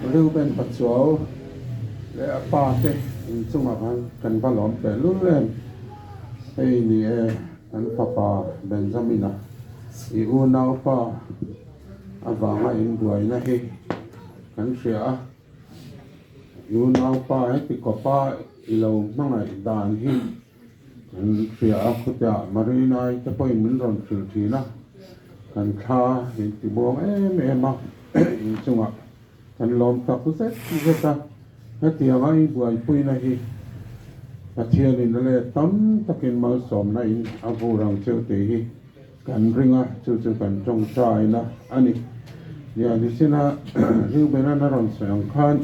Reuben Pachuau leh a pa te inchungah khan kan va lawm teh lul em. Hei ni e, kan fapa Benjamin-a i unaupa avanga inbuaina hi kan hria a. I unaupa heti kawpa i lo hmangaih dan hi kan hria a, khutiah Marina-i te pawhin min rawn hrilh thin a, kan thla min ti buang em em a, inchungah kan lawm tak zet zet a, hetianga i buaipuina hi Pathianin a let tam takin malsawmna in a vur ang cheu tih hi kan ring a, chu chu kan tawngtaina a ni. Nia, nichina Reuben-a'n a rawn sawi ang khan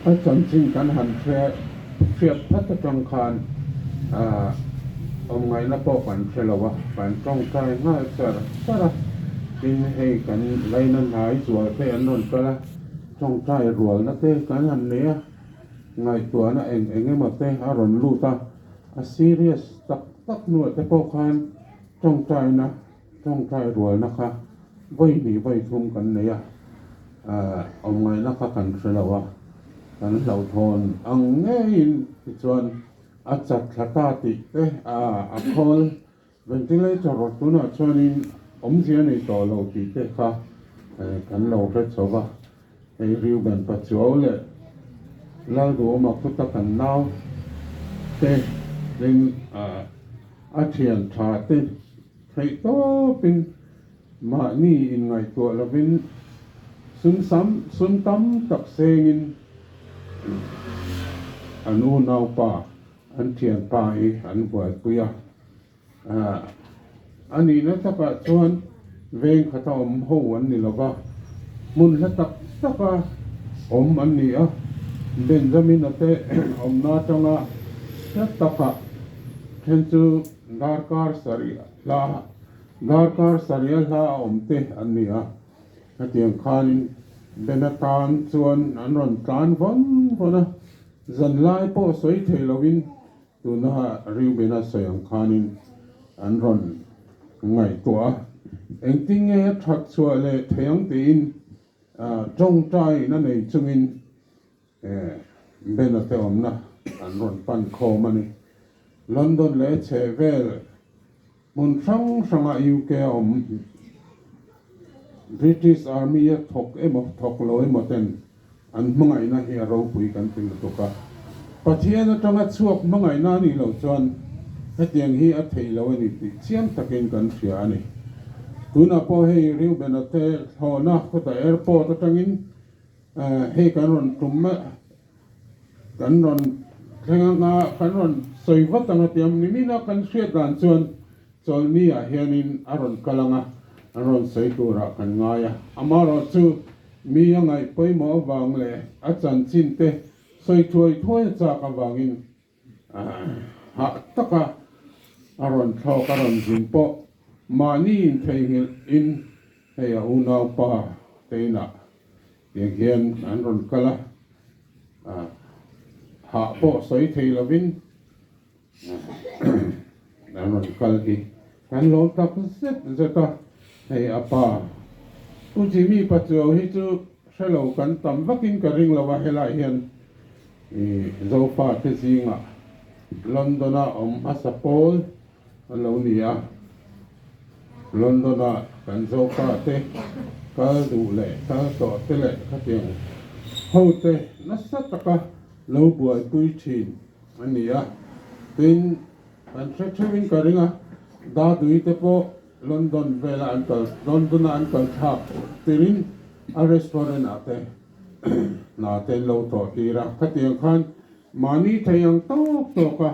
a chanchin kan han hre hriat phat atang khan awm ngaihna pawh kan hre lo a, kan tawngtai nghal char char a, tin hei kan laina hnai zual te an rawn kal a, tawngtai rualna te kan han nei a, ngaihtuahna eng eng emaw te a rawn lut a, a serious tak tak hnuah te pawh khan tawngtaina tawngtai rualna kha vawi hnih vawi thum kan nei a, aah awm ngaihna kha kan hre lo a, kan hlauhthawn ang ngeiin tichuan a chat thla ta tih te aah a khawl ventilator rawh tunah chuanin awmzia nei tawh lo tih te kha kan lo hre chho va, hei Reuben Pachuau leh Lalduhawma khuta kan nau te ring aah a thian tha te theih tawpin mahni inngaihtuah lovin sum sam sum tam tak sengin an unaupa an thianpa hi an buaipui a. A nihna takah chuan veng khata awm ho an ni lova, hmun hla tak taka awm an ni a, Benjamin-a te awmna atanga hla takah then chu darkar sarih hla darkar sarih a hla a awm te an ni a, hetiang khanin Bena tan chuan an rawn tlan vawn vawn a, zanlai pawh sawi thei lovin Tuna Reuben-a sawi ang khanin an rawn ngaihtuah a, engtin nge a that chhuah leh thei ang tiin tawngtai na nei chungin Ben-a te awmna an rawn pan khawm a ni. London leh chhehvel hmun hrang hranga UK a awm British Army a thawk emaw thawk lo emaw ten an hmangaihna hi a ropui kan ti lutuk a. Pathian atanga chhuak hmangaihna a nih loh chuan hetiang hi a theih lo a ni tih chiang takin kan hria a ni. Tunah pawh hei Reuben-a te thlawhna khawtah airport atangin hei kan rawn tum Kan rawn thleng anga kan rawn sawi vat anga tiam nimina kan hriat dan chuan chawlhni ah hianin a rawn kal anga an rawn sawi turah kan ngai a. Amaherawh chu mi a ngaih pawimawh avang leh a chanchin te sawi thuai thuai a chak avangin hah taka a rawn thlawk a rawn zin pawh mahni intheihnghilh in hei a unaupa te inah Tiang hian an rawn kal a, hah pawh sawi thei lovin an rawn kal hi kan lawm tak zet zet a, hei a pa Pu Jimmy Pachuau hi chu hre lo kan tam vakin ka ring lo a, helai hian Zofa te zingah London-a awm hmasa pawl a lo ni a, London-ah kan Zofa te kal duh leh kal tawh te leh khatiang ho te nasa taka lo buaipui thin a ni a, tin kan hre theuhin ka ring a, Dadui te pawh London vela an kal London-a an kal thlak tirin a restaurant-ah te hna te an lo thawh tir a, khatiang khan mahni thei ang tawk tawk a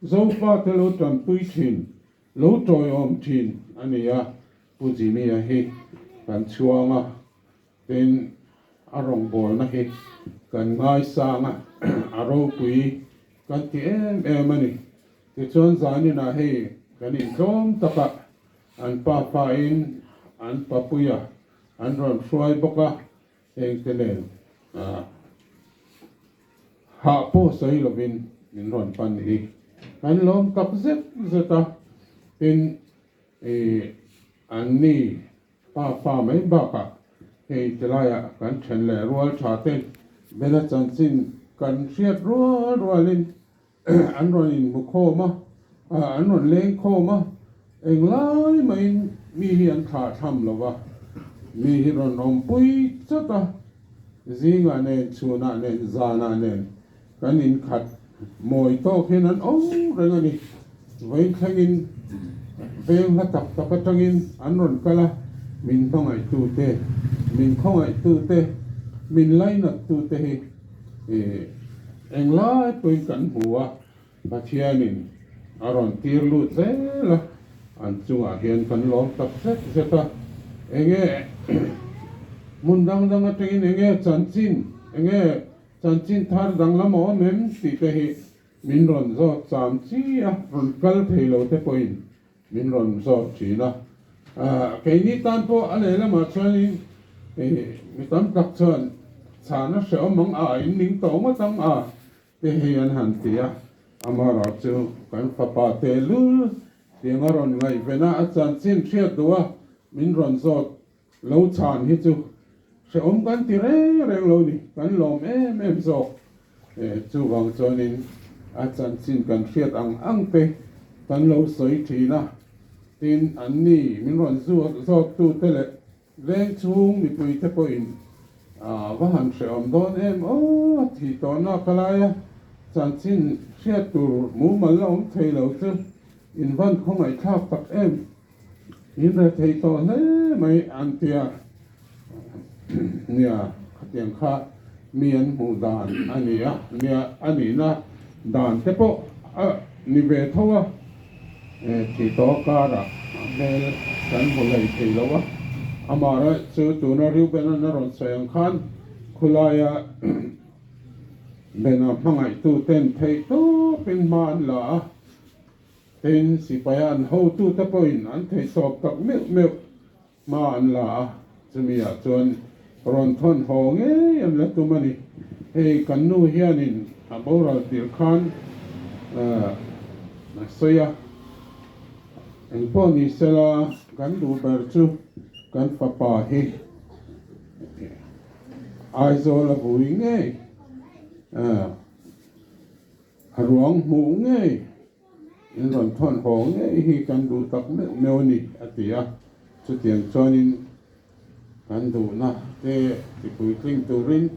Zofa te lo tanpui thin, lo tawiawm thin a ni a, Pu Jimmy-a hi kan chhuang a, tin a rawngbawlna hi kan ngaisang a, a ropui kan ti em em a ni. Tichuan zaninah hei kan intlawm takah an pa fain an papuia an rawn hruai bawk a, hengte nen hah pawh sawi lovin min rawn pan hi. Kan lawm tak zet zet a, tin ih an ni pa fa mai bakah hei tilaiah kan then leh rual tha te Bena chanchin kan hriat rual rualin an rawn inhmu khawm a, an rawn leng khawm a, englai maiin mi hi an thlah tham lo va, mi hi rawn awmpui chat a, zingah nen chhunah nen zanah nen kan inkhat mawi tawk hian an awm reng a ni. Vawiin thlengin veng hla tak tak atangin an rawn kal a, min hmangaihtute, min khawngaihtute, min lainattute hi Englai pawhin kan hmu a, Pathianin a rawn tir lut zel a, an chungah hian kan lawm tak zet zet a. Enge hmun dang dang atangin enge chanchin, enge chanchin thar danglam a awm em tih te hi min rawn zawt cham chi a, rawn kal thei lo te pawhin min rawn zawt thin a. Keini tan pawh a lehlamah chuanin mi tam tak chuan chhana hrehawm ang a, in ning tawh ngawt ang a te hei an han ti a. Amaherawh chu kan fapa tehlul tiang a rawn ngaihven a, a chanchin hriat duh a min rawn zawt lo chhan hi chu hrehawm kan ti reng reng lo ni, kan lawm em em zawk. Chuvang chuanin a chanchin kan hriat ang ang te kan lo sawi thin a, tin an ni min rawn zawt tu te leh veng chhung mipui te pawhin va han hrehawm dawn em aw tih tawhna ka lai a, chanchin hriat tur mumal la awm thei lo chu in van khawngaihthlak tak em. In reh thei tawh hle mai an tia, nia khatiang kha mi an hmuh dan a ni a, nia a nihna dan te pawh a ni ve tho a, thih tawh karah hmel kan hmu hlei thei lo a, amaherawhchu tuna Reuben-a'n a rawn sawi ang khan khulaia Bena hmangaihtu ten theih tawpin hma an la a. Tin, sipaia an hotute pawhin an theihsawp tak meuh meuh hma an la a, chumiah chuan rawn thawn haw ngei an la tum a ni. Hei kan nu hianin a boral tir khan a sawi a, engpawh ni sela kan duh ber chu kan fapa hi Aizawl a vui ngei. A ruang hmuh ngei, in rawn thawn haw ngei hi kan duh tak meuh meuh a ni, a ti a. Chutiang chuanin kan duhna te tipuitling turin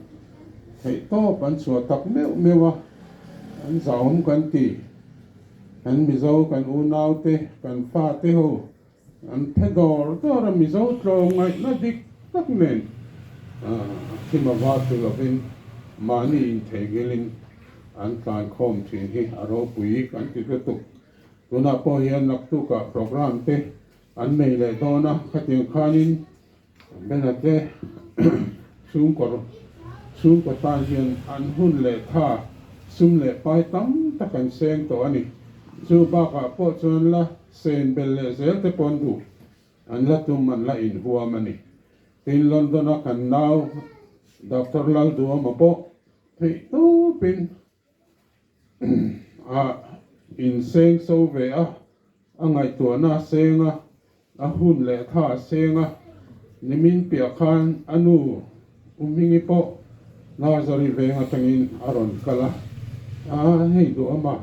theihtawp an chhuah tak meuh meuh a, an zahawm kan ti. Kan Mizo, kan unaute, kan fate ho an phe dawr dawr a, Mizo tlawmngaihna dik tak nen thim a va chu lovin mahni intheihnghilhin an tlankhawm thin hi a ropui kan ti lutuk. Tunah pawh hian naktukah programme te an nei leh dawn a, khatiang khanin Bena te chhungkaw chhungkaw tan hian an hun leh tha sum leh pai tam tak an seng tawh a ni. Chu bakah pawh chuan la sen bel leh zel te pawn duh an la tum an la inhuam a ni. Tin, London a kan nau Doctor Lalduama pawh theih tawpin a inseng so ve a, a ngaihtuahna a seng a, a hun leh tha a seng a, nimin piah khan a nu U Hmingi pawh Nazari veng atangin a rawn kal a, a hei duham a,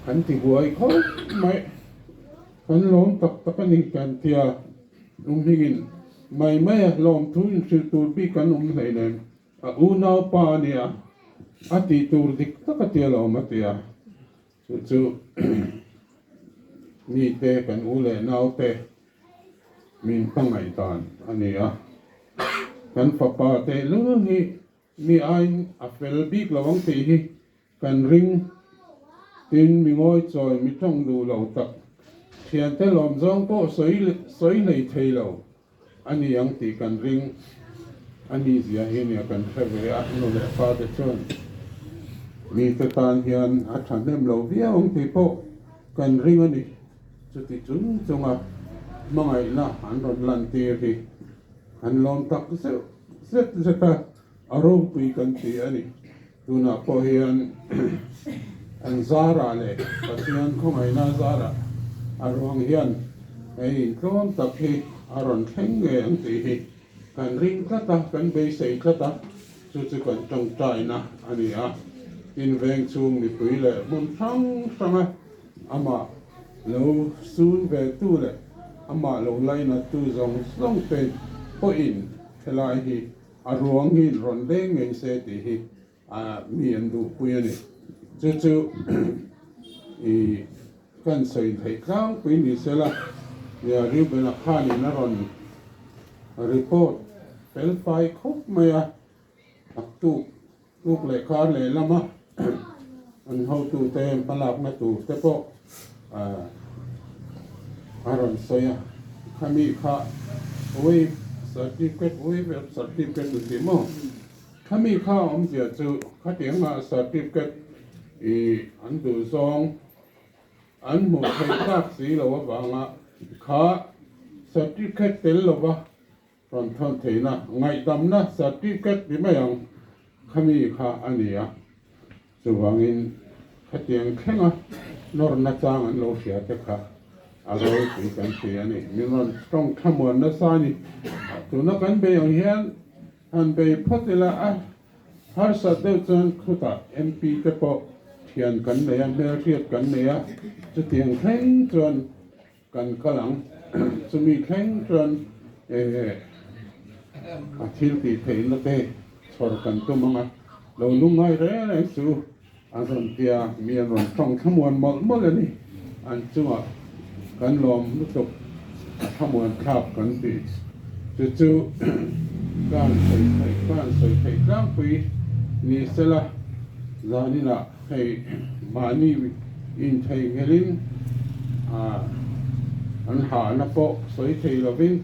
kan ti buai khawp mai, kan lawm tak tak a ni kan tia U Hmingin mai mai a lawmthu inhrilh tur bik kan awm hleinem. A unaupa a nia, a tih tur dik tak a tia lo awm a ti a, chu chu mite kan u leh naute min hmangaih dan a ni a, kan fapa tehlul hi mi aiin a fel bik lo ang tih hi kan ring, tin mi ngawi chawi mi tawng duh lo tak thiante lawm zawng pawh sawi sawi hlei thei lo. A ni ang tih kan ring a ni zia hi nia kan hre ve a, nu leh pa te chuan mite tan hian a thahnem lo viau ang tih pawh kan ring a ni. Chuti chung chunga hmangaihna an rawn lantir hi an lawm tak zeuh zet zet a, a ropui kan ti a ni. Tunah pawh hian An zarah leh Pathian khawngaihna zarah a ruang hian hei intlawm tak hi a rawn thleng ngei ang tih hi kan ring tlat a, kan beisei tlat a, chu chu kan tawngtaina a ni a. Tin, veng chhung mipui leh hmun hrang hranga amah lo sun ve tu leh amah lo lainattu zawng zawng te pawhin helai hi a ruang hi rawn leng ngei se tih hi A mi an duhpui a ni. Chu chu i kan sawi theih tlangpui ni sela, nia Reuben-a khanin a rawn report fel fai khawp mai a, a tuk tuk leh kar leh lama an hotute hmalakna tur te pawh a rawn sawi a, khami kha wave certificate wave certificate an ti maw? Khami kha awmzia chu khatianga certificate i an duh zawng an hmuh theih tak si lo avanga kha certificate tel lova rawn thawn theihna ngaihdamna certificate ti mai ang khami kha a ni a. Chuvangin khatiang thlenga nawrna chang an lo hria te kha a ropui kan hria a ni. Min rawn tawng thlamuan nasa a ni. Tuna kan bei ang hian han bei phawt ila a harsat deuh chuan khutah MP te pawh thian kan nei a, hmelhriat kan nei a, chutiang thleng chuan kan kal ang. Chumi thleng chuan a thil tih theihna te chhawr kan tum ang a, lo lungngai reng reng chu an rawn tia mi an rawn tawng thlamuan mawlh mawlh a ni. An chungah kan lawm lutuk a thlamuan thlak kan ti. Chu chu kan sawi theih kan sawi theih tlangpui ni sela zaninah hei mahni intheihnghilhin an hahna pawh sawi thei lovin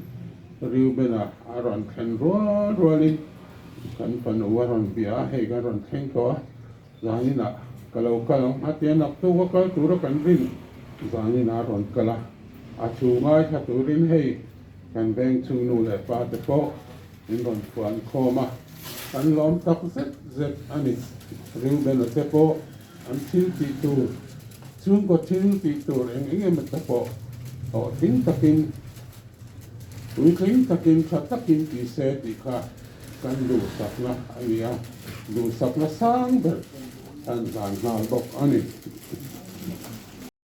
Reuben-a a rawn thlen rual rualin kan fanu a rawn bia a, hei kan rawn thleng tawh a, zaninah ka lo kal ang a tia naktuk a kal tura kan rin zaninah a rawn kal a, a thu ngaithla turin hei kan veng chhung nu leh pa te pawh min rawn phuan khawm a, kan lawm tak zet zet a ni. Reuben-a te pawh an thil tih tur, chhungkaw thil tih tur eng eng emaw te pawh hlawhtling takin, puitling takin, tha takin ti se tih kha kan duhsakna a ni a, duhsakna sang ber kan zan nghal bawk a ni.